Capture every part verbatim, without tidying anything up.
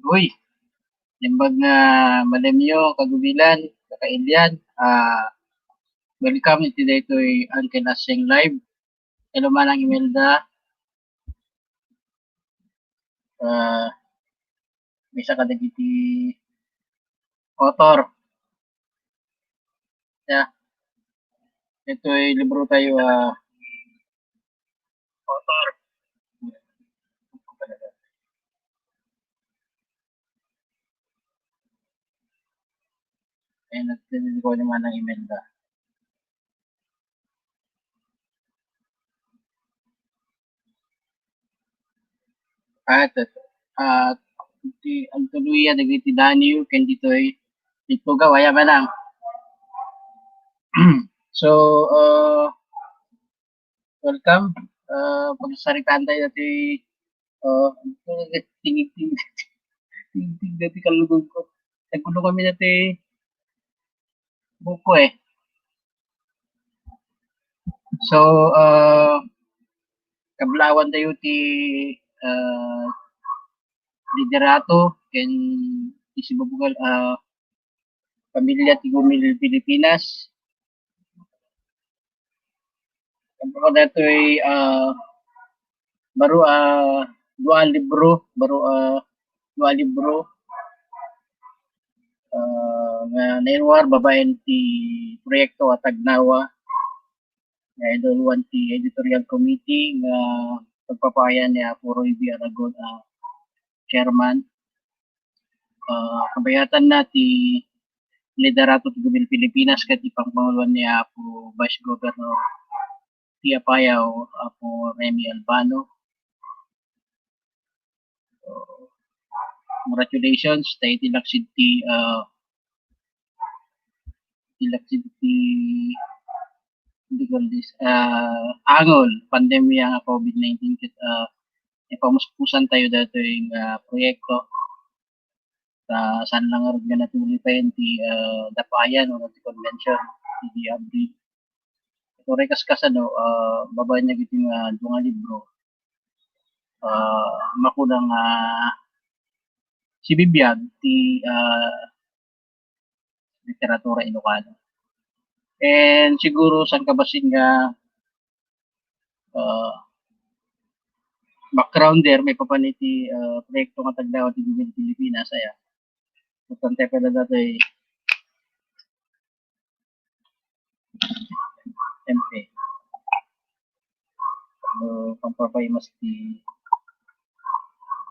Uy, naimbag nga malemyo, kagubilan, kakailian. Ah, welcome iti daytoy Uncle Aseng Live. Hello, Manang Imelda. Ah, isa kadagiti author. Ya. Ito'y libro tayo, ah, author. Ayan, at ko naman ang email na. At, at, ti, ang tuluyan, dagiti Daniel, ken ditoy, ito gawaya manang. So, uh, welcome. Uh, pagsaritaan tayo dati, uh, tingig-tingig, tingig-tingig dati kalugod ko. Nagkulo kami dati, buko eh. So, uh, kablawan tayo ti, uh, liderato, ken ti sibubugal, uh, pamilya ti Gumil Pilipinas. Ang datoy, ah, baro, ah, dua a libro, baro, ah, dua a libro, ah, nga nairuar babaen ti proyekto a Tagnawa, nga iduluan ti editorial committee nga pagpapayan ni Apo Roy B. Aragon, ah, chairman. Ah, kabayatanna ti liderato ti Gumil Pilipinas ket ti pangpanguloan ni Apo Vice Governor ti Apayao, Apo Remy Albano. So, congratulations, ta iti laksid ti, ah, iti laksid ti, what do you call this, ah, angol, pandemya nga COVID nineteen, ket, ah, ipamuspusan tayo datoy nga proyekto. Ta saan lang ngarud nga natuloy pa yan ti, ah, dapayan o ti convention, ti di abri. Ito rin kas, kas, ano, ah, babaen na gito nga dua nga libro. Ah, makulang, ah, sibibiag ti, ah, literatura Ilocano. And siguro saan ka basin nga, ah, background there, maipapan iti, ah, proyekto nga Tagnawa ti Gumil Pilipinas, aya. Importante pala dati M P. So, pampapaimas ti,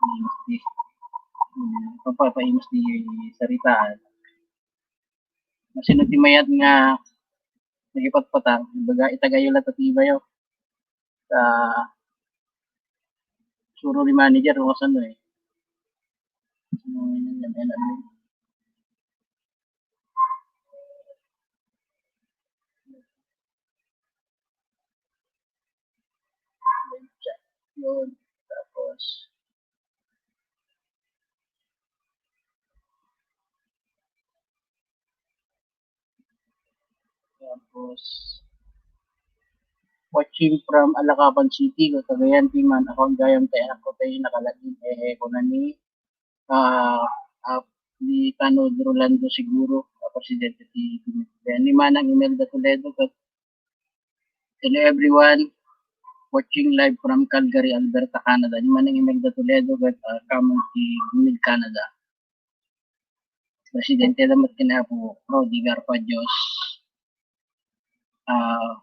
paimas ti, hmm, pampapaimas ti saritaan. Sino ti mayat nga nagipatpatang, baga itagayo la ti ibayo. Sa Suro ni manager, no, kasano eh. So, yan, yan, yan, yan. Yun. Tapos, tapos, watching from Alacapan City, Cagayan, ti man, ako gayam ti anak ko, tayo nakalagip, eh, kuna ni, ah, ah, ni Tanod Rolando siguro, ah, presidente ti Gumil. Ni Manang Imelda Toledo, ket hello everyone, watching live from Calgary, Alberta, Canada. Ni Manang Imelda Toledo, ket, ah, kamang ti Gumil, Canada. Presidente da met ken ni Apo Rodi Garpa Dios. Ah,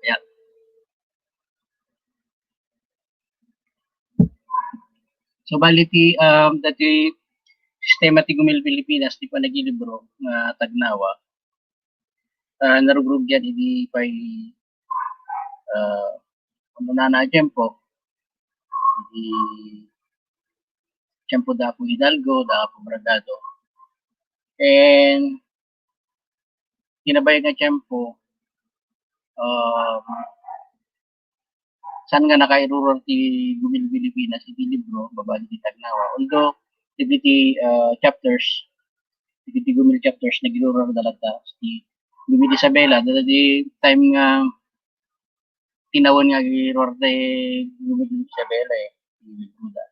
yeah. So, bali ti, um, dati sistema ti Gumil Pilipinas, ti panagilibro nga Tagnawa, ah, narugrugyan idi pay, ah, ano na na tiempo, idi tiempo da Apo Hidalgo, da Apo Bragado. And kinabayag nga tiempo, um, saan nga nakairurar ti Gumil Pilipinas iti libro, babaen ti Tagnawa. Although, dagiti, ah, chapters, dagiti Gumil chapters, nagirurar da latta ti Gumil Isabela, dagiti time nga tinawen nga agiruar ti Gumil Isabela, eh. Gumil Buda.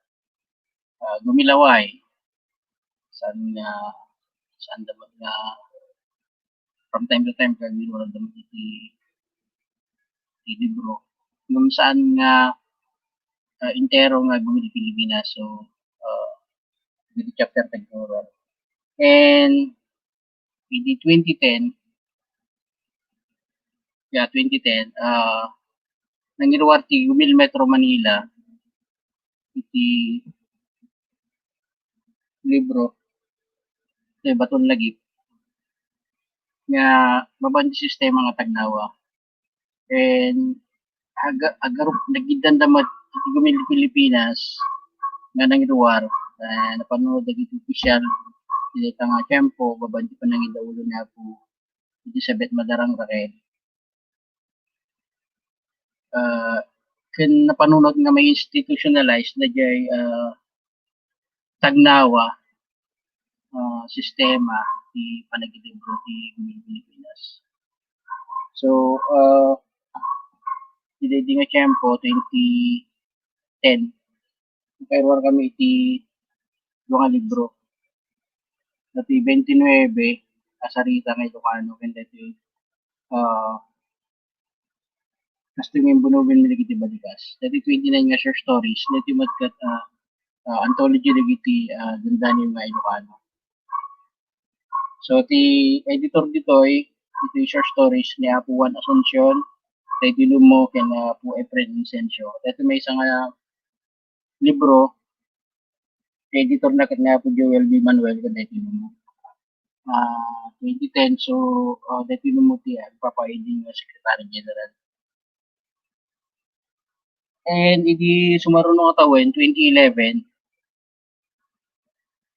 Ah, Gumil Away. Saan nga, saan dapat nga, from time to time, kag agiruar dapat iti, iti libro. Ngem saan nga, ah, entero nga Gumil Pilipinas. So, ah, iti chapter ti agiruar. And idi twenty ten, yeah, twenty ten, ah, nangiruar ti Gumil Metro Manila iti libro, ti Baton Lagip, nga babaen ti sistema nga tagnawa. And aga-, agarup-, nagiddan da met iti Gumil Pilipinas nga nangiruar, eh, napanuno dagiti official iti dayta nga tiempo, babaen ti panangidaulo ni Apo Elizabeth Madarang Raquel. Ah, ken napanunot nga ma-institutionalize daydiay, ah, tagnawa, ah, sistema ti panagilibro ti Gumil Pilipinas. So, ah, iti daydi nga tiempo, twenty ten, nakairuar kami iti dua nga libro. Daytoy twenty-nine a sarita nga Ilocano, ken daytoy, ah, Kastoy nga imbunoben mi dagiti balikas. Daytoy twenty-nine nga short stories, daytoy met ket, ah, ah, anthology dagiti, ah, dandani nga Ilocano. So, ti editor ditoy, iti short stories ni Apo Juan Asuncion, Teddy Lumo, ken Apo Efren Inocencio. Daytoy maysa nga libro, ti editor na ket ni Apo Joel B. Manuel ken Teddy Lumo. Ah, twenty ten, so, ah, Teddy Lumo ti agpapaidi nga Secretary General. And idi sumaruno nga tawen, twenty eleven,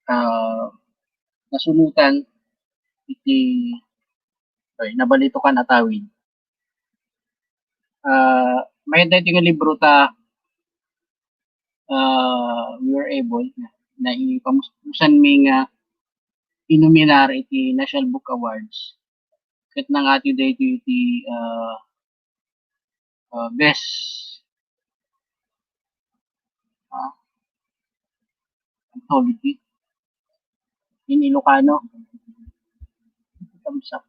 ah, nasunotan iti, ay, nabalitokan a tawid. Ah, mayat daytoy nga libro ta, ah, we were able, naipamus-, pusanmi nga inominar iti National Book Awards. Ket nangati daytoy iti, ah, ah, best, ah, anthology in Ilocano. Thumbs up.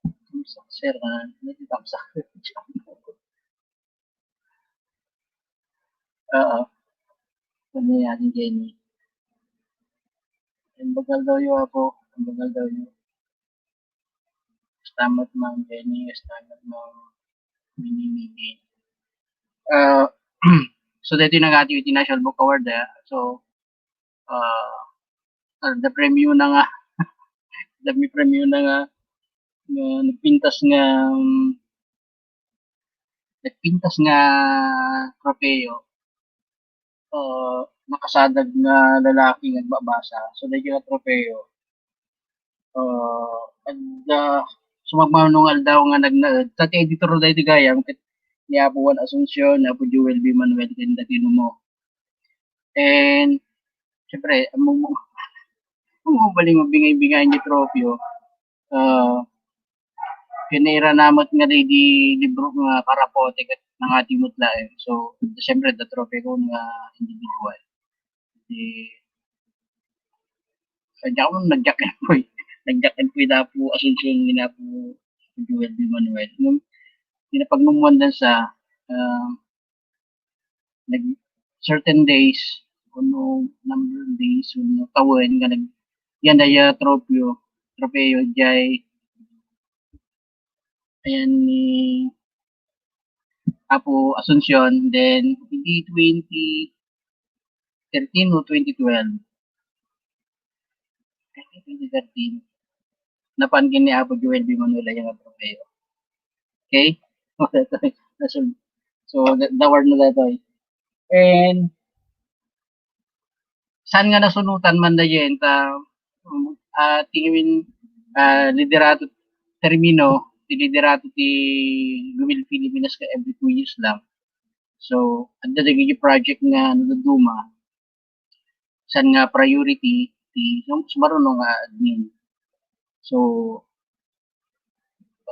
Thumbs up, sir. Ah, may thumbs up. Oo. Ano yan, Jenny? Ang bagal daw yung ako. Ang bagal daw yung Stamot Mang Jenny, stamot Mang Mini Mini. Ah, so, daytoy nangati iti National Book Award, ah. So, ah, ah, the premyo na nga, the may premyo na nga, nga nagpintas nga, um, nagpintas nga tropeo. Ah, nakasadag nga lalaki nga agbabasa. So, daytoy nga tropeo. Ah, adda, sumagmamano nga aldaw nga nagnaed. Ta ti editor daytoy gayam, ket ni Apo Juan Asuncion, ni Apo Joel B. Manuel, ken Teddy Lumo. And, syempre, ammo, ammo bali nga bingay-bingayan ti tropeo. Ah, pinairana met nga daydi libro nga karapote ket nangati met laeng. So, siyempre, the trophy ko nga individual. Di, sadya ko, nagyak-, nagyak-, nagyak-, ko ida po, Asuncion, ina po, Joel B. Manuel. Nung, di na pagmumuan dan sa, ah, nag-, certain days, wenno number of days, wenno tawen nga nag-, yan daya tropeo, tropeo, jay, ayan ni Apo Asuncion, then, hindi twenty thirteen o twenty twelve. I think twenty thirteen. Napan ken ni Apo Joel B. Manuel nga tropeo. Okay? So, the, the word na daytoy. And, saan nga nasunotan man dayen ta, um, ah, tingin, ah, liderato, termino, ti liderato ti Gumil Pilipinas ka every two years lang. So, adda dagiti project nga naduduma, saan nga priority ti sum-, sumaruno nga admin. So,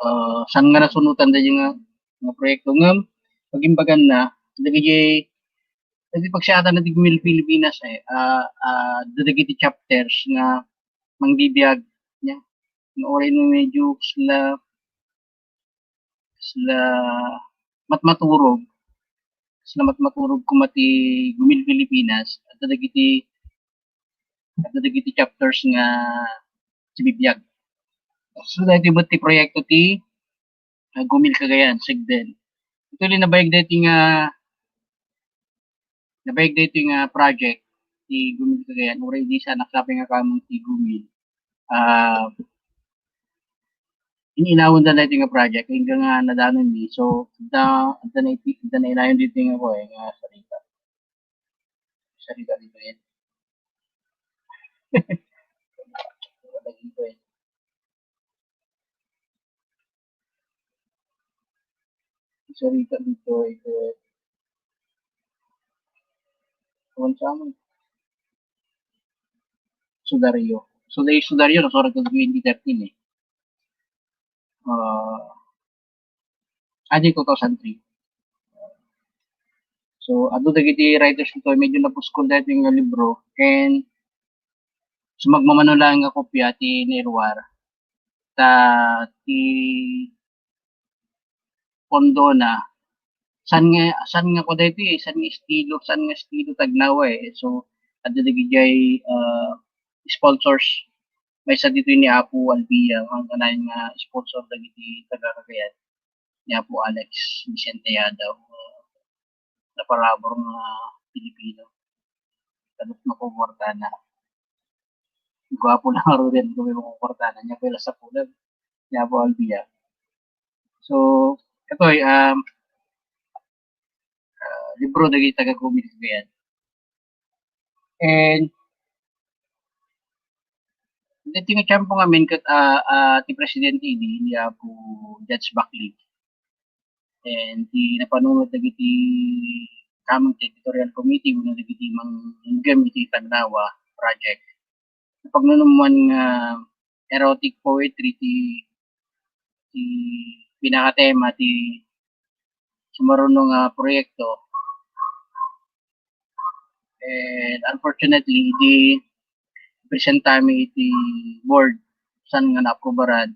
ah, saan nga nasunotan da nga nga proyekto ngem pagimbaganna dagiti, dagiti pagsiatanna ti Gumil Pilipinas, eh, ah, ah, dagiti chapters nga mangbibiag, nya, nga uray no medyo sila, sila matmaturog, sila matmaturog koma ti Gumil Pilipinas, adda dagiti, adda dagiti chapters nga sibibiag. So, daytoy met ti proyekto ti, ah, Gumil Cagayan, Segden. Actually, nabayag daytoy nga, nabayag daytoy nga project ti Gumil Cagayan, uray di sa nakapay nga kamang ti Gumil. Ah, ininawan da daytoy nga project, hanggang nga nadanon mi. So, da, da na iti, da na inayon dito nga ko eh, nga sarita. Sarita dito yan. Sarita dito ay, eh, kawan sa amin. Sudario. Sudario, sudario, nasurat ko twenty thirteen eh. Ah, adi two thousand three. So, adu dagiti writers dito, medyo napuskol daytoy nga libro, and sumagmamano lang nga kopya ti nairuar. Ta ti pondona, saan nga, saan nga kuan daytoy, saan nga estilo, saan nga estilo tagnawa eh. So, adda dagidiay, ah, sponsors. Maysa ditoy ni Apo Albia, ang kanayon nga sponsor dagiti taga Cagayan, ni Apo Alex Vicente Yadaw, ah, naparabur nga Pilipino. Kadot makukuartana. Guwapo lang nga ruden, kung may makukuartana. Nya, pwela sa pulag. Nya, Apo Albia. So, itoy, um, ah, libro dagiti taga-Gumil Cagayan. And daytoy nga tiempo ngamin ket, ah, ah, ti presidente idi ni Apo Judge Baclic. And ti napanunot dagiti kameng ti editorial committee wenno dagiti manggem iti Tagnawa project. Napagnunuman nga erotic poetry ti, ti pinakatema ti sumaruno nga proyekto. And unfortunately, idi presentami iti board, saan nga naaprubaran.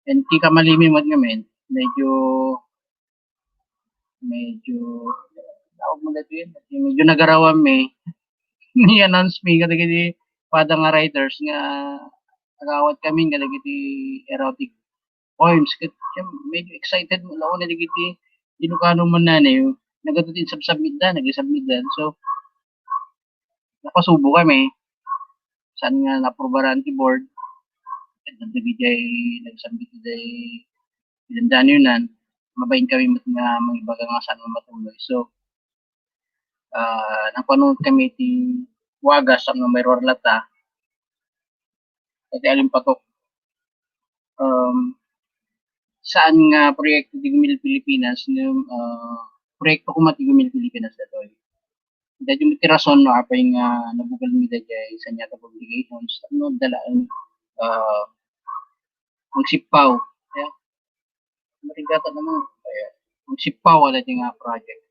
And ti kamalimi met ngamin, medyo, medyo, tawag mo dati yun, medyo nagarawanmi. Ni-announce mi kadagiti pada nga writers nga agawat kami kadagiti erotic poems. Ket, siyem-, medyo excited la unay dagiti Ilocano man nani, nagadu ti insubmit da, nag-submit da. So, napasubo kami. Saan nga naaprubaran ti board, ket dagiti nag-submit idiay dandanunan, mabain kami met nga mangibaga nga saan nga matuloy. So, ah, napanunot kami iti wagas tapno mairuar latta. Iti alimpatok, um, saan nga proyekto ti Gumil Pilipinas, ngem, ah, proyekto koma ti Gumil Pilipinas daytoy. Daytoy met ti rason no apay nga nabukelmi daydiay Saniata Publications, tapno adda laeng, ah, mangsippaw. Kaya, marigatan naman, kaya, mangsippaw daytoy nga project.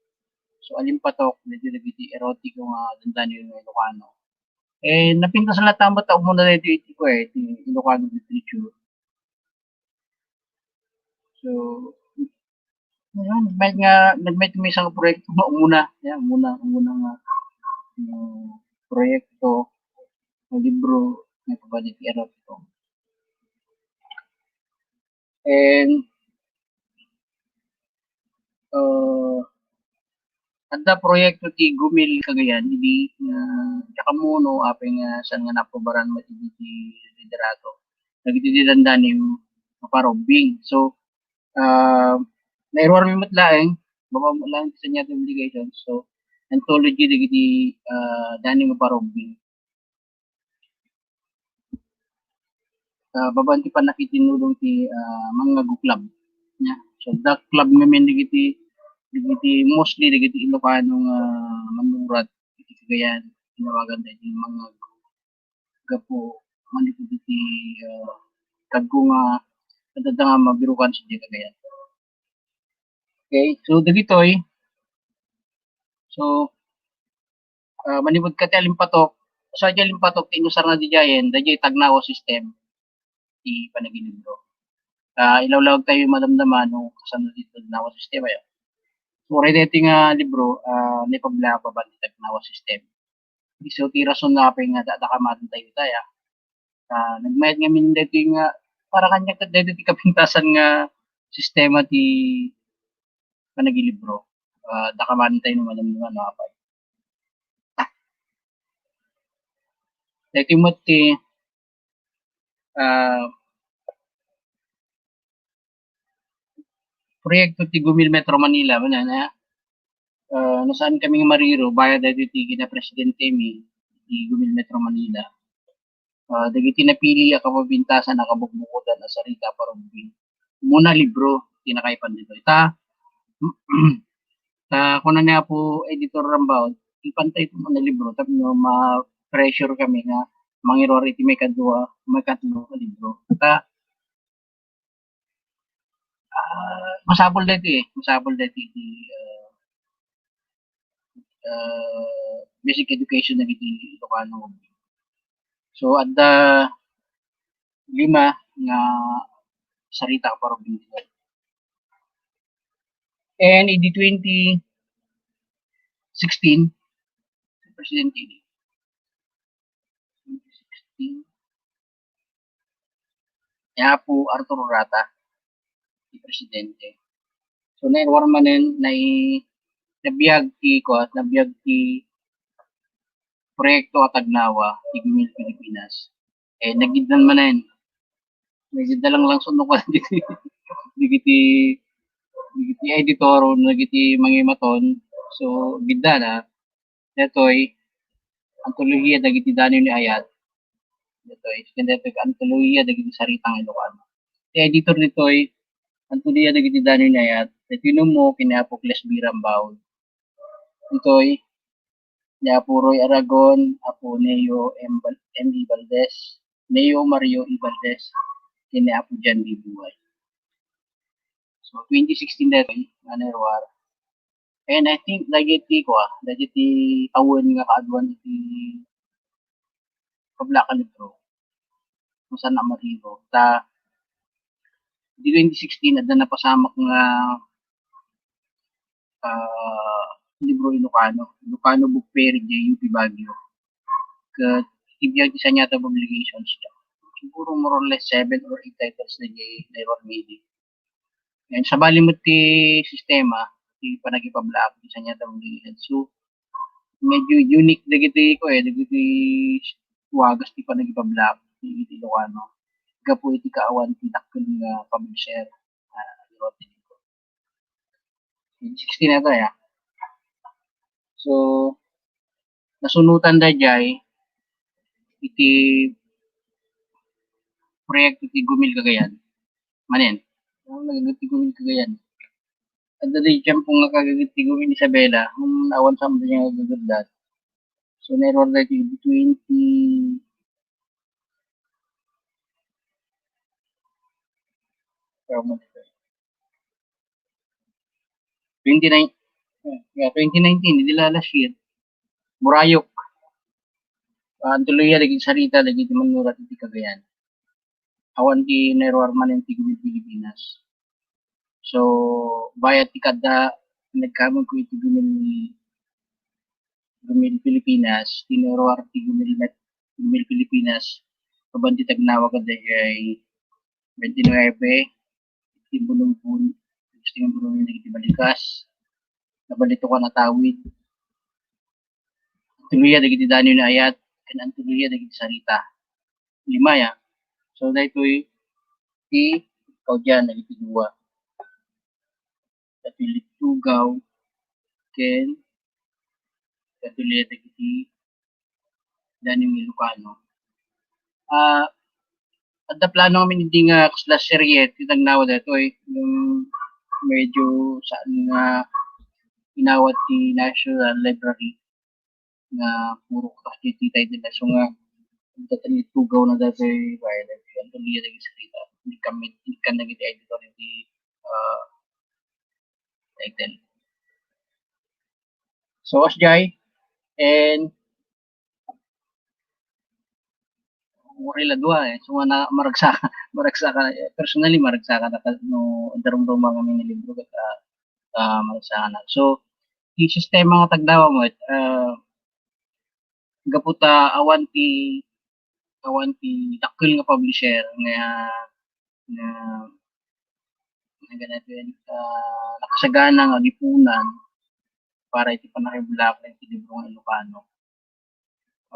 So, alimpatok, daytoy dagiti erotiko nga dandanuyo nga Ilocano. Eh, napintas latta met ta umuna daytoy iti, ko eh, iti Ilocano literature. So, ayun, may nga, nagmay maysa nga proyekto nga umuna, yan, umuna, umuna nga, mm, proyekto nga libro nga pabalik erotiko. And, uh, adda proyekto ti Gumil Cagayan, idi nga, diak ammo no apay nga saan nga naaprubaran met idi ti liderato dagiti dandani nga parobbing. So, ah, nairuarmi met laeng, baba met laeng ti Saniata Publications. So, anthology dagiti, ah, dandani nga parobbing. Ah, babaen ti pannakitinnulong ti, ah, Mangngago Club. Nya, so, adda club ngamin dagiti, dagiti mostly dagiti Ilocano nga manurat iti Cagayan, tinawagan dagiti Mangngago. Gapu manipud iti, ah, kaggo nga adda nga mabirukan sadiay Cagayan. Okay, so dagitoy. So, ah, manipud ka ti alimpatok, so, ti alimpatok ti inusarna diay, daydiay tagnawa system ti panagilibro. Ah, ilawlawag tayo madamdama no kasano ti tagnawa system, ay. So, uray daytoy nga libro, ah, naipablaak babaen ti tagnawa system. Isu ti rason nga apay nga adda kamaten tayo, tay, ah. Ah, nagmayat ngamin daytoy nga, para kaniak ket daytoy ti kapintasan nga sistema ti panagilibro. Ah, adda kamaten tayo no madamdama no apay. Daytoy met ti, ah, proyekto ti Gumil Metro Manila, mana na, ah, no saan kami nga mariro, bayad daytoy ti kinapresidente mi, ti Gumil Metro Manila. Ah, dagiti napili a kapabintasan a kabukbukodan a sarita a parubing. Muna libro, ti nakaipan ditoy. Ta, ta, kuna ni Apo Editor Rambaud, ipantay ito muna libro, tapno ma-pressure kami nga mangiruar iti maikadua, maikatlo a libro. Ta, ah, masapul daytoy, eh. Masapul daytoy ti, ah, ah, basic education dagiti Ilocano. So, adda lima nga sarita a parubing. And in the twenty sixteen, presidente ini. Twenty sixteen, ni Apo Arthur Urata, ti presidente. So, nairuar manen, nai-, nabiag ti, kuwan, nabiag ti proyekto a tagnawa, ti Gumil Pilipinas. Eh, nagiddan manen. Nagiddan lang lang suno ko dagiti, dagiti, dagiti editor, dagiti mangimaton. So, giddan, ah. Daytoy, antolohiya dagiti daniw ni Ayat. Daytoy, ken daytoy, antolohiya dagiti sarita nga Ilocano. Ti editor ditoy, antolohiya dagiti daniw ni Ayat. Daytoy nummo ken ni Apo Cles B. Rambaud. Ditoy, ni Apo Roy Aragon, Apo Neo M. Bal-, M. E. Valdez, Neo Mario E. Valdez, ken ni Apo John B. Buhay. So, twenty sixteen daytoy, nga nairuar. And I think, dagiti, kua, dagiti awan nga kaaduan iti pablaak a libro. Kung saan na mariro. Ta, di twenty sixteen, adda napasamak nga, ah, libro Ilocano. Ilocano Book Fair, di U P Baguio. Ket, ti biag ti Saniata Publications, siguro more or less seven or eight titles na di, na already. Yan, sabali met ti sistema, ti panagipablaak, ti Saniata Publications. So, medyo unique dagiti, ko eh, dagiti wagas ti panagipablaak, dagiti Ilocano. Gapu iti kaawan ti dakkel nga publisher, ah, Rodrigo. Sixteen na tayo. So, nasunotan daydiay iti proyekto ti Gumil Cagayan. Manen, ano nagagat ti Gumil Cagayan? Adda di tiyempo nga kagagat ti Gumil Isabela, kung awan sa mga nga gagadat. So, nairuar daytoy twenty, twenty-nine, yeah, twenty nineteen, di la last year. Murayok. Ah, antolohiya dagiti sarita dagiti mannurat iti Cagayan. Awan ti nairuar manen ti Gumil Pilipinas. So, bayat ti kadda, nagkamangko iti Gumil, Gumil Pilipinas, ti nairuar ti Gumil Met-, Gumil Pilipinas, kaban ti tagnawa kadaydiay twenty-nine, ti Bulungbon, gusto nga bulungbon dagiti balikas, nabalitokan a tawid, antolohiya dagiti daniw ni Ayat, ken antolohiya dagiti sarita. Lima ya. So, daytoy ti kaudian dagiti dua. Daytoy Littugaw, ken daytoy dagiti daniw nga Ilocano. Ah, adda plano amin idi nga kasla serye ti tagnawa daytoy, yung medyo saan nga inawat ti National Library nga puro kasla ti title na. So nga, adda ti Littugaw na daytoy, while antolohiya dagiti sarita. Hindi kami, hindi ka naging editor, hindi, ah, title. So, as Jai, and Uray la dua, eh. So, nga na, maragsak-, maragsakan, eh, personally, maragsakan a no, darumduma nga mga libro, ket, ah, ah, maragsakan a. So, ti sistema nga tagnawa met, ah, gapu ta awan ti, awan ti dakkel nga publisher nga, nga, nga ganito yan, ah, nakasagana nga agipunan para iti pannakibulakan ti libro nga Ilocano.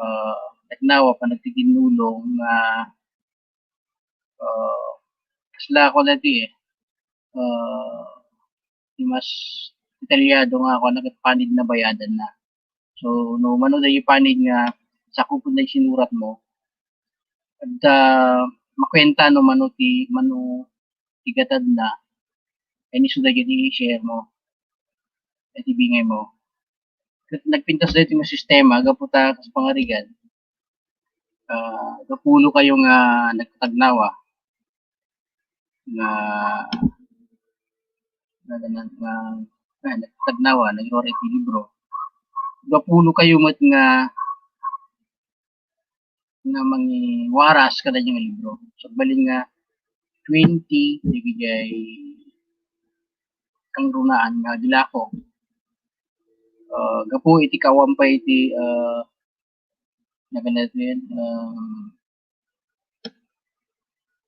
Ah, tagnawa, panagtitinnulong nga, ah, kasla ako dati, eh, ah, ti mas detalyado nga ako, nagpanid na bayadan na. So, no, mano daydi panid nga sakupon na sinurat mo, at, ah, makwenta no mano ti, mano ti gatad na, ay ni suda daydi i-share mo, ay ti bingay mo. Ket nagpintas daytoy nga sistema gapu ta kas pangarigan, ah, gapulo kayo nga nagtagnawa nga, nga, nga, nga, ah, nagtagnawa, nagruar iti libro. Gapulo kayo met nga, nga mangiwaras kadaydi nga libro. So, agbalin nga twenty, dagijay kangrunaan nga agilako. Ah, gapu iti kaawan pay iti, ah, naganad yan, ah,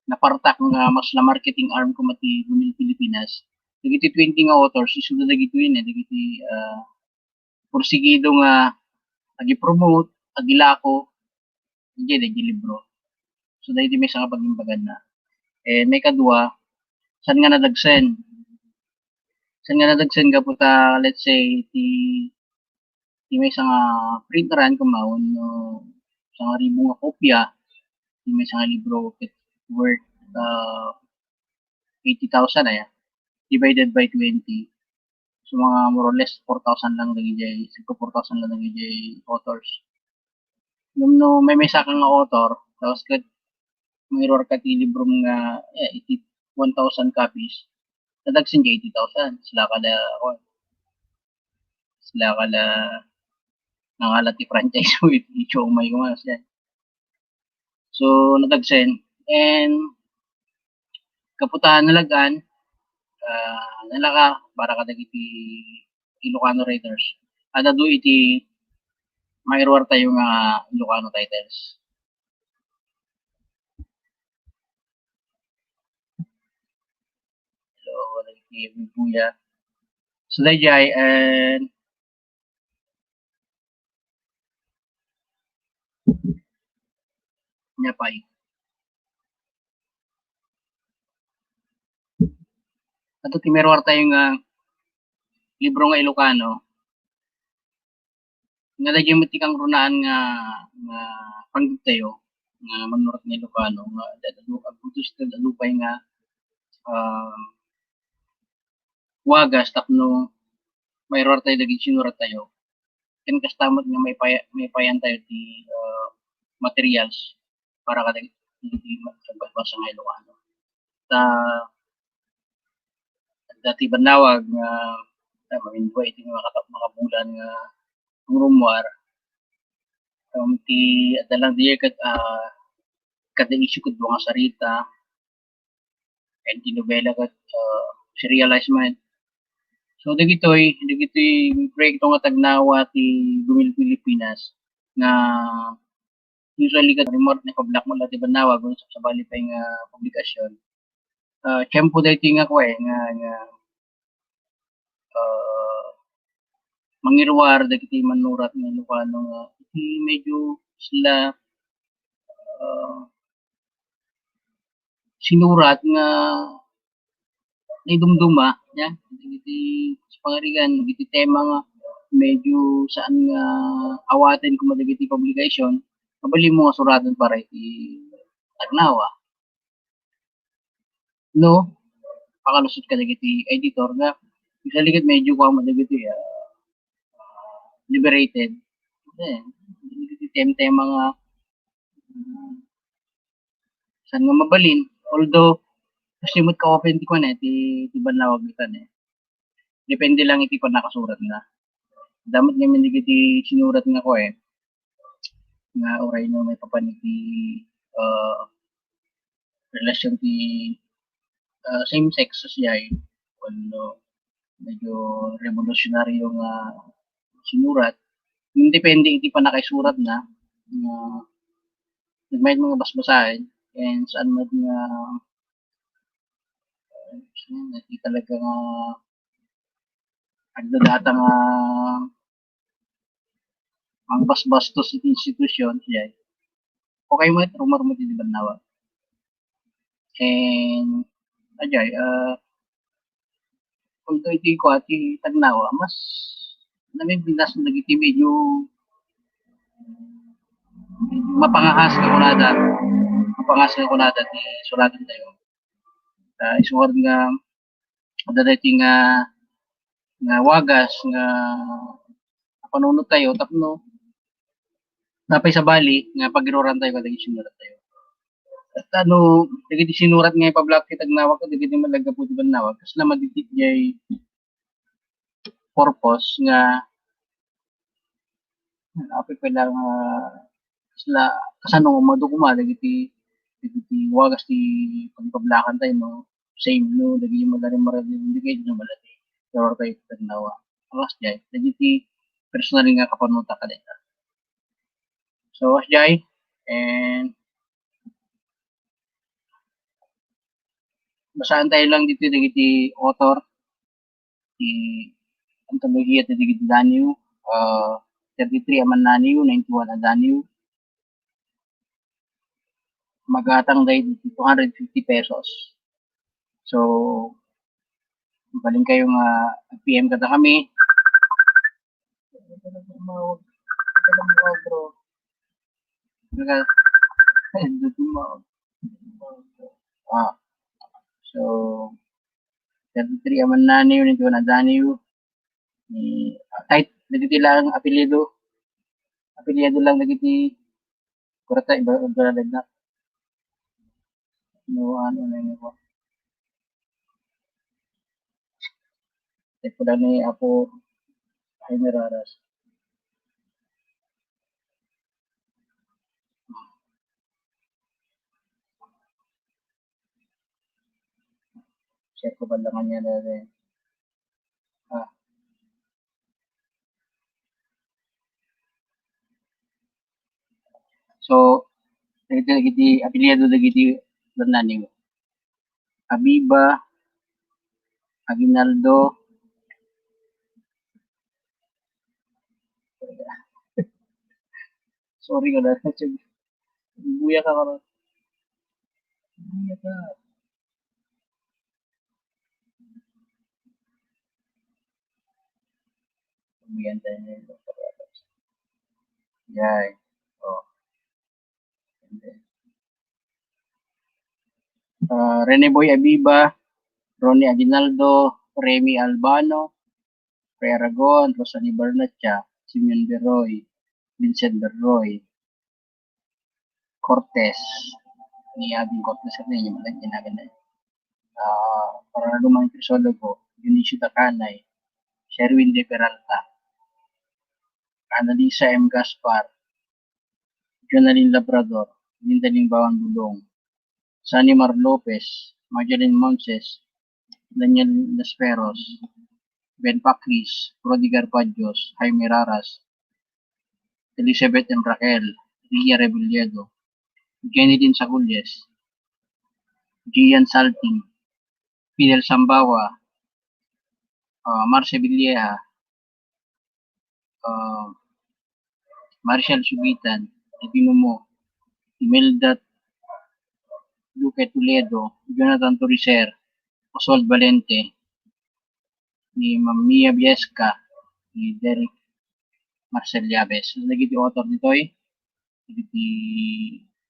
napartak nga mas la marketing arm koma ti Gumil Pilipinas. Dagiti twenty nga authors, isuda dagitoy, eh, dagiti, ah, porsigido nga agi-promote, agilako, idiay daydi libro. So, daydi maysa nga pagimbaganna. Eh, maikadua, saan nga nadagsen? Saan nga nadagsen gapu ta, let's say, ti, ti maysa nga printeran, koma wenno sangaribu nga kopia, ti maysa nga libro, it's worth, uh, eighty thousand, aya, divided by twenty. So, mga more or less four thousand lang dagijay, siguro four thousand lang dagijay authors. Ngem no maymaysa ka nga author, tapos ket mangiruar ka ti librom nga, eh, iti one thousand copies, nadagsen diay eighty thousand. Sila ka la, kuan, sila ka la nangalat ti franchise mo, iti, iti umay ko nga siya. So, nadagsen. And, gapu ta nalag-an, ah, nalaka para kadagiti Ilocano writers. Adda adu iti mairuar tayo nga Ilocano titles. Hello, dagiti Buya. So, daydiay, and Nia pay. Adda ti mairuar tayo nga libro nga Ilocano. Nga daydiay met ti kangrunaan nga, nga panggep tayo nga mannurat nga Ilocano nga adu, adu, adu pay nga, um, wagas tapno mairuar tayo dagiti sinurat tayo. Ken kasta met nga maipaya-, maipayan tayo ti, ah, materials para kadagiti magbasa nga Ilocano. Ta, adda ti bannawag nga, ta, mamindua iti mga kata-, mga bulan nga rummuar. Um, ti, adda lang diay ket, ah, kada issue ket dua nga sarita, and ti nobela ket, ah, serialized man. So, dagitoy, dagitoy proyekto nga tagnawa ti Gumil Pilipinas nga usually ket rummuar, naipablak met la ti bannawag, wenno sabsabali pay nga publikasyon. Ah, tiempo daytoy nga kua, eh, nga, nga, ah, mangiruar dagiti mannurat nga Ilocano nga iti medyo sila, ah, sinurat nga naidumduma, ya, dagiti pangarigan, dagiti tema nga medyo saan nga awaten koma dagiti publication, mabalin mo nga suraten para iti tagnawa. No, pakalusot kadagiti editor nga usually ket medyo kua mo dagiti, ah, liberated. Eh, dagiti tem-, tema nga, ah, saan nga mabalin, although, kasi met ka-open ti kuan, eh, ti, ti bannawag ita, eh. depende lang iti pannakasuratna. Adda met ngamin dagiti sinurat nga kuan, nga uray no maipapan iti, ah, relasyon ti, ah, same sex, siya wenno medyo revolusyonaryo nga sinurat. Depende iti pannakaisuratna, nga nagmayat nga basbasaen, and saan met nga, ah, iti talaga nga agdadata nga mangbasbastos iti institusyon, siya. Okay met, rumar met iti bannawag. And, ajay, ah, although iti kua ti tagnawa, mas namimbinas dagiti medyo mapangahas nga kunada, mapangahas nga kunada ti suratentayo. Ah, isurat nga adda daytoy nga, nga wagas nga panunot tayo tapno napay sabali nga pagirurantayo kadagiti sinurat tayo. Ket ano, dagiti sinurat nga ipablak ti tagnawa ket dagiti malaggapu ti bannawag, kasla madikit jay purpose nga apay pay lang, ah, kasla, kasano madukuma dagiti, dagiti wagas ti pagpablakantayo, no? Same, no? Dagiti madaling maragin, hindi kayo na malati. Pero kayo tagnawa. Alas jay, dagiti personal nga kapanuta kadayta. So, as jay, and basaan tayo lang dito dagiti author, ti antolohiya ti dagiti Danio, ah, thirty-three a Mannanio, ninety-one a Danio. Magatang daydi two hundred fifty pesos. So, mabalin kayo nga P M kadakami. Ito na tumawag. Ito na tumawag, bro. Ito na, ay, ito tumawag. Ah. So, thirty-three a Mannanio, ninety-one a Danio. Ni, ah, kahit dagiti lang apelyido. Apelyido lang dagiti kurata iba, iba na. No, ano na yun po. Ito lang ni Apo Jaime Raras. Share ko ba lang niya na rin? Ah. So, dagiti, dagiti apelyido dagiti Bernanio. Abiba, Aguinaldo. Sorry ka na. Buya ka karon. Buya ka. Buyan tayo ngayon. Yay. Oh. Ah, Rene Boy Abiba, Ronnie Aguinaldo, Remy Albano, Ray Aragon, Rosalie Barnechea, Simeon Berroy, Vincent Berroy, Cortes, ni Abing Cortes, ano yun, yung mga ginaganap. Ah, para naman Crisologo, Dionisio Dacanay, Sherwin De Peralta, Annalisa M. Gaspar, Jonalyn Labrador, Linda Limbawan Bulong, Sanimar Lopez, Marjoline Monses, Daniel Dasperos, Ben Pacris, Rudy Garpadios, Jaime Raras, Elizabeth M. Raquel, Ria Rebolledo, Jenny Lynn Sagulles, Gian Salting, Fidel Sambawa, ah, Marcia Villeja, ah, Marshall Subitan, Eddie Momo, Imelda Duque Toledo, Jonathan Toricer, Oswald Valente, ni Ma'am Mia Viesca, ni Derek Marcel Yabes. So, dagiti author ditoy, dagiti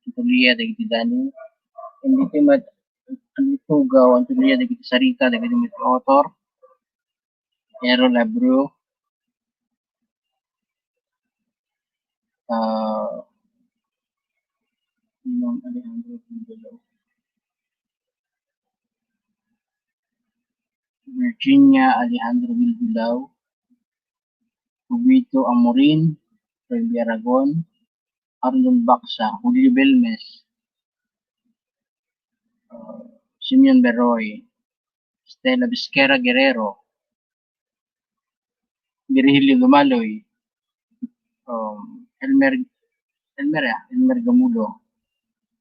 antolohiya, dagiti Danio. And dagiti met, dagiti tugaw, antolohiya, dagiti sarita, dagiti met author. Errol Abreu, ah, Ninong Alejandro Pindolo. Virginia Alejandro Bilbilao, Huguito Amorin, Roy Aragon, Arnold Baxa, Julio Belmes, uh, Simeon Beroy, Stella Vizquera Guerrero, Virgilio Lumaloy, um, Elmer, Elmer, ah, Elmer Gamulo,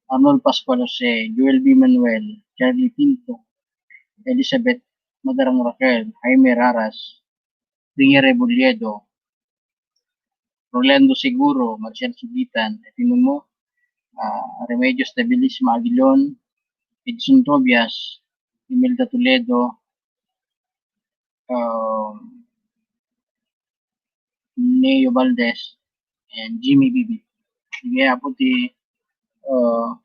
Arnold Pascual Jose, Joel B. Manuel, Charlie Pinto, Elizabeth Madarang Raquel, Jaime Raras, Ringe Rebolledo, Rolando Seguro, Marcial Sugitan, Etinumo, ah, Remedios Dabilis Maagilon, Edson Tobias, Imelda Toledo, um, Neo Valdez, and Jimmy Bibi. Sige, apo ti, uh,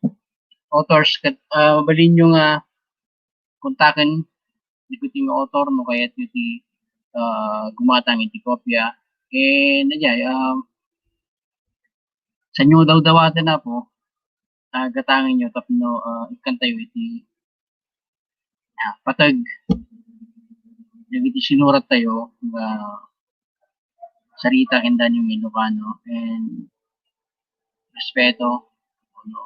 authors ket, ah, mabalinyo nga kontaken dagiti nga author no kayatyo ti, ah, gumatang iti kopia. Ken, ania, um, saanyo dawdawaten, apo, ah, gatangenyo tapno, ah, ikkantayo iti, ah, pateg dagiti sinurattayo nga sarita ken danum nga Ilocano, and respeto, no,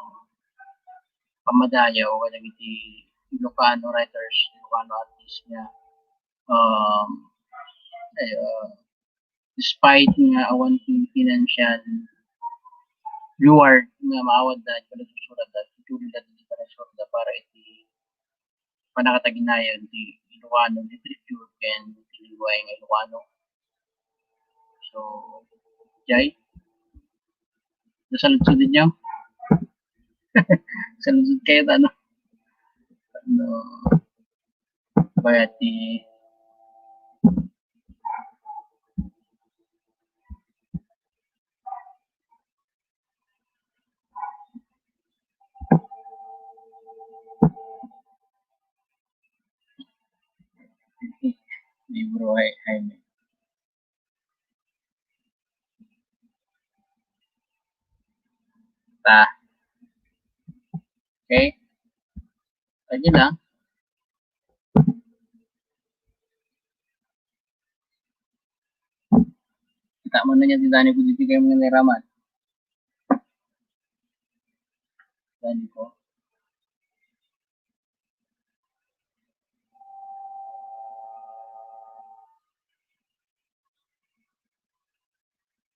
pammadayaw kadagiti Ilocano writers, Ilocano artists nga, um, ay, ah, despite nga awan ti financial reward nga maawadda iti panagsusuratda, ituloyda ti panagsuratda para iti pannakataginayan ti Ilocano literature ken ti lengguahe nga Ilocano. So, jay, nasaludsod ninyo? Saludsod kayo ta, ano? Ano, bayad ti Libro ay, ay, ta. Okay? Lagi lang. Kita man na niya ti Dani ko dito kayo mga niraman. Dani ko.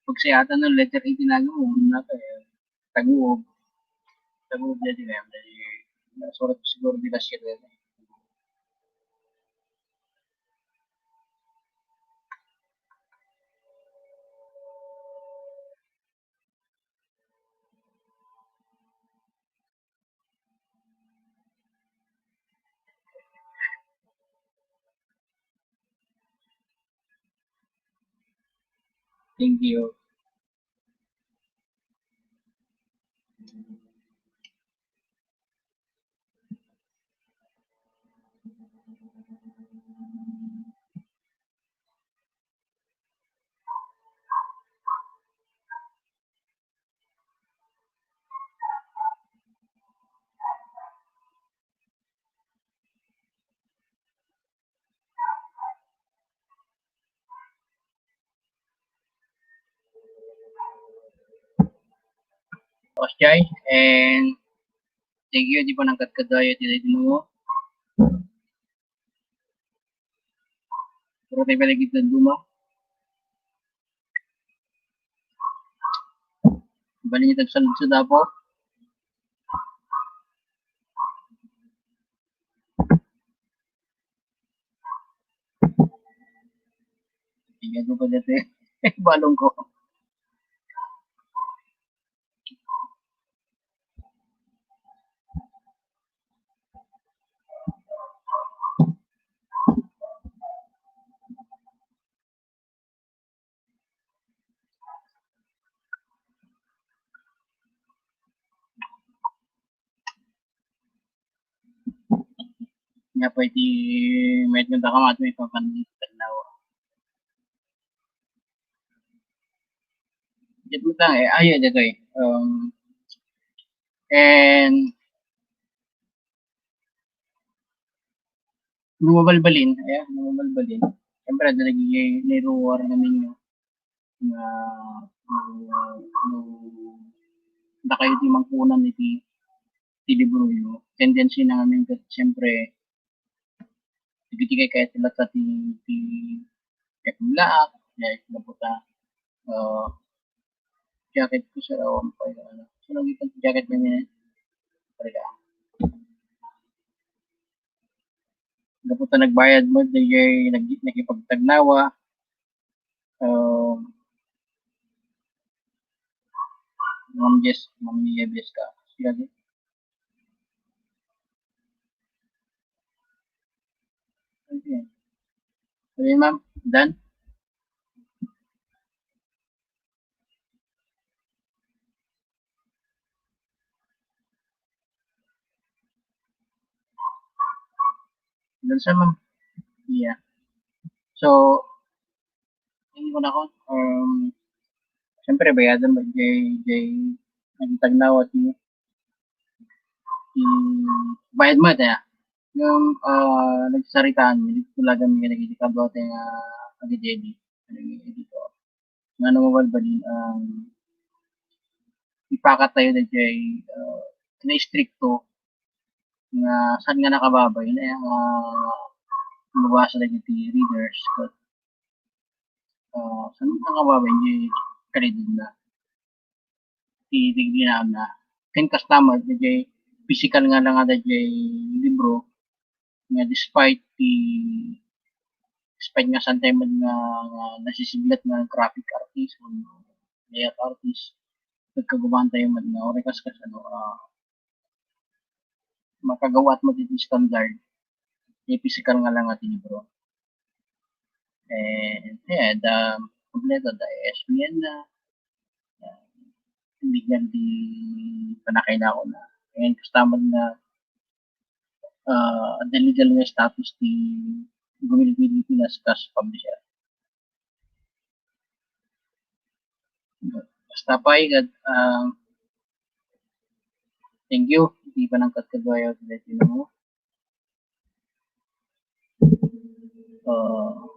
Pagsayatan ng letter A, tinago mo, una ka, eh, Taguog. Taguog na din, eh, may nasurat ko siguro di last year, eh. Thank you. Osjay, and thank you, di pa nagkadkadayo, di, di mo. Pero kay balik ito, duma. Bali niya tagsaludsod, apo. Tingnan ko pa dati. Balong ko. Nia pay ti mayat nga dakam ato ipapan-, pannaw. Diyan mo ta, eh, ay, ay, dito, eh. Um, and No mabalbalin, ayan, no mabalbalin. Siyempre, adda dagiti nairuar ngamin nga, nga, no, no, dakayo ti mangkunan iti, ti libroyo. Tendency na ngamin ket, siyempre, dagiti kayat ti latta ti, ti, ti paglaak, kaya gapu ta, ah, jacket ko sa awan pa yung ano. So, naging jacket na niya. Talaga. Gapu ta nagbayad mo, dayjay nag-, nakipagtagnawa. Um, Ma'am Jess, Ma'am Mia Jessica. Sige. Okay. Sabi, ma'am, done? Done, sir, ma'am. Yeah. So, hindi ko na ako, um, siyempre, bayadan mo, jay, jay, ang tagnawa, ti, ti, bayad mo, tayo. Yung, ah, nagsaritaan, nagtulagan mo, nagkikita ba, tayo, nga, agad-, editor. Nga no mabalbalin, um, ipakatayo dayjay, ah, na istrikto nga saan nga nakababay na, ah, mabasa dagiti readers ket, ah, saan nga nakababay, dayjay kalidad na. Ti, ti, ti, na, na. Ken kasta met, dayjay physical nga lang nga dayjay libro, nga despite ti, despite nga saan tayo met nga, nga nasisiblet nga graphic artist o layout artist, nagkagumaan tayo met nga, uray kas, kas, ano, ah, makagawaat met iti standard, ti physical nga lang nga ti libro. And, yeah, the, kompleto, the I S B N na, ah, legal di panakay na ako na. And kasta met nga, ah, the legal nga status ti Gumilid-gilid Pilipinas kas publisher. Basta pay, ket, ah, thank you. Di ba nang kat kadwayo, let you know. Ah,